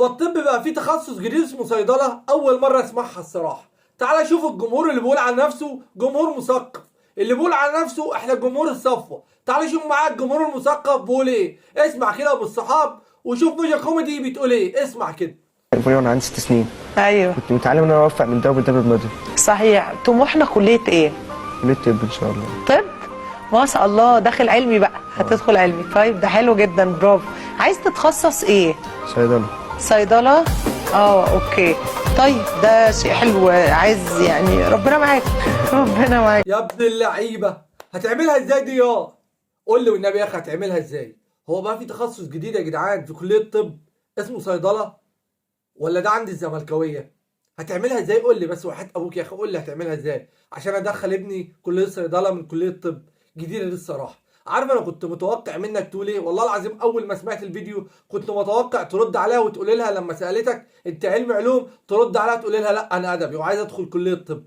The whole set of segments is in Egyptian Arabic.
هو الطب بقى فيه تخصص جديد اسمه صيدلة؟ أول مرة أسمعها الصراحة. تعال شوف الجمهور اللي بيقول عن نفسه جمهور مثقف، اللي بيقول عن نفسه احنا جمهور الصفوة. تعال شوف معاك الجمهور المثقف بيقول ايه. اسمع كده ابو الصحاب وشوف موجة كوميدي بتقول ايه. اسمع كده. وانا عندي 6 سنين. كنت متعلم ان انا اوفق من ده وده بالمدى. صحيح. طموحنا كليه ايه؟ كليه طب ان شاء الله. طب ما شاء الله، داخل علمي بقى، هتدخل علمي. طيب ده حلو جدا، برافو. عايز تتخصص ايه؟ صيدله. صيدله، okay. طيب ده شيء حلو. عايز يعني ربنا معاك، ربنا معاك. يا ابن اللعيبه، هتعملها ازاي دي؟ يا قول لي والنبي يا اخي هتعملها ازاي؟ هو بقى في تخصص جديد يا جدعان في كليه الطب اسمه صيدله؟ ولا ده عند الزملكاويه؟ هتعملها ازاي قول لي بس، وحياة ابوك يا اخي قول لي هتعملها ازاي عشان ادخل ابني كليه صيدله من كليه الطب جديده دي الصراحه. عارف انا كنت متوقع منك تقول ايه؟ والله العظيم اول ما سمعت الفيديو كنت متوقع ترد عليها وتقول لها لما سالتك انت علم علوم ترد عليها تقول لها لا انا ادبي وعايز ادخل كليه الطب.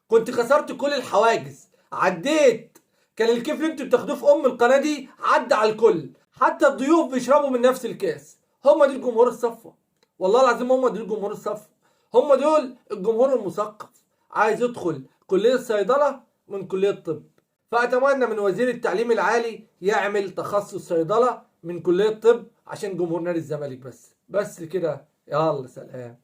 كنت كسرت كل الحواجز، عديت. كان الكيف اللي انتوا بتاخدوه في ام القناه دي عدى على الكل، حتى الضيوف بيشربوا من نفس الكاس. هم دول جمهور الصفوه، والله العظيم هم دول جمهور الصفوه، هم دول الجمهور المثقف، عايز يدخل كليه صيدله من كليه الطب. فاتمنى من وزير التعليم العالي يعمل تخصص صيدله من كليه الطب عشان جمهور نادي الزمالك بس. بس كده، يلا سلام.